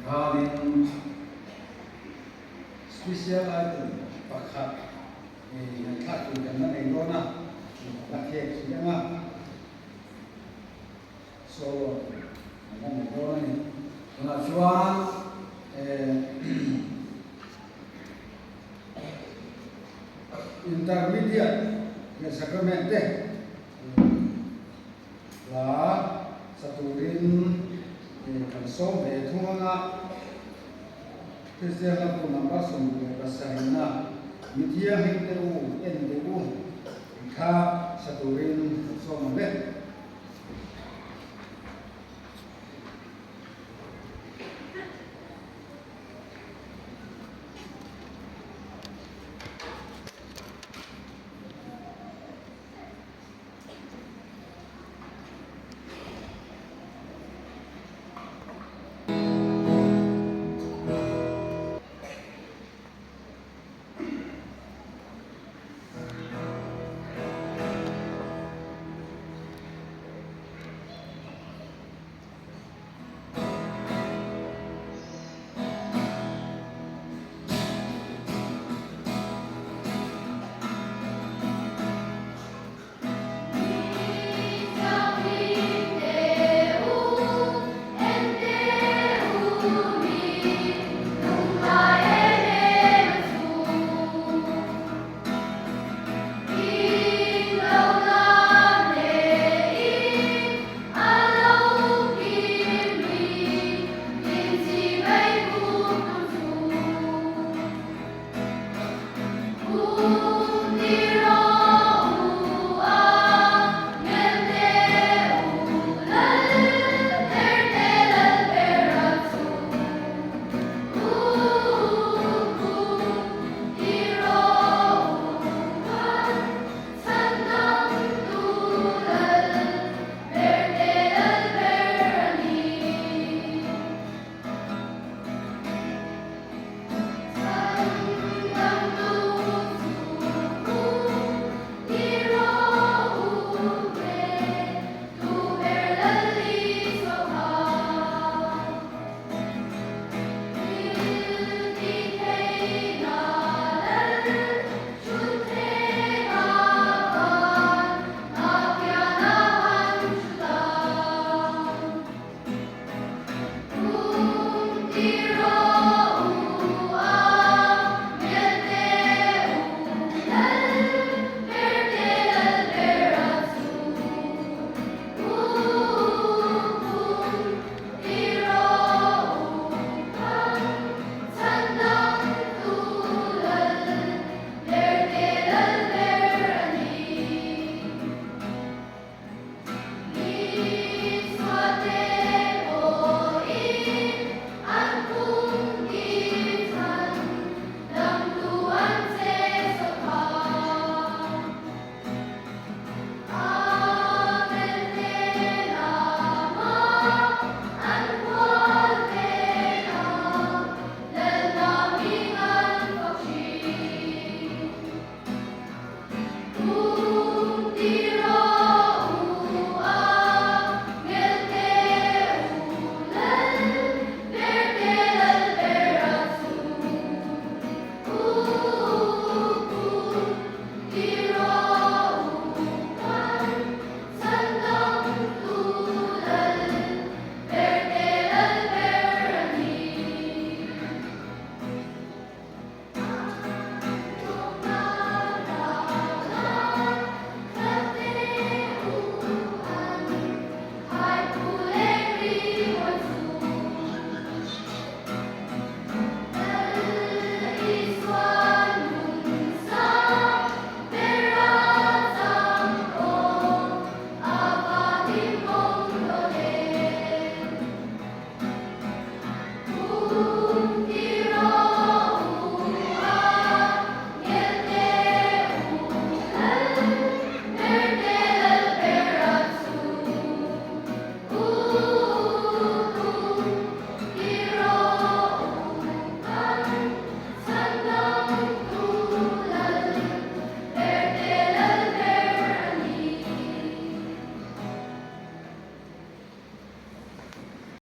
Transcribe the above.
Tikhanin special item pakhat ngaihthlak tur kan la nei dawn a, la khek hrih ang a, solo tur kan la nei dawn a ni. Tunah chuan intermediate leh sacrament te Hla sa turin kan sawm ve thung ang a, Kristian lamtu number 17 a mi thianghlim te u en teh u tih kha sa turin kan sawm ang e.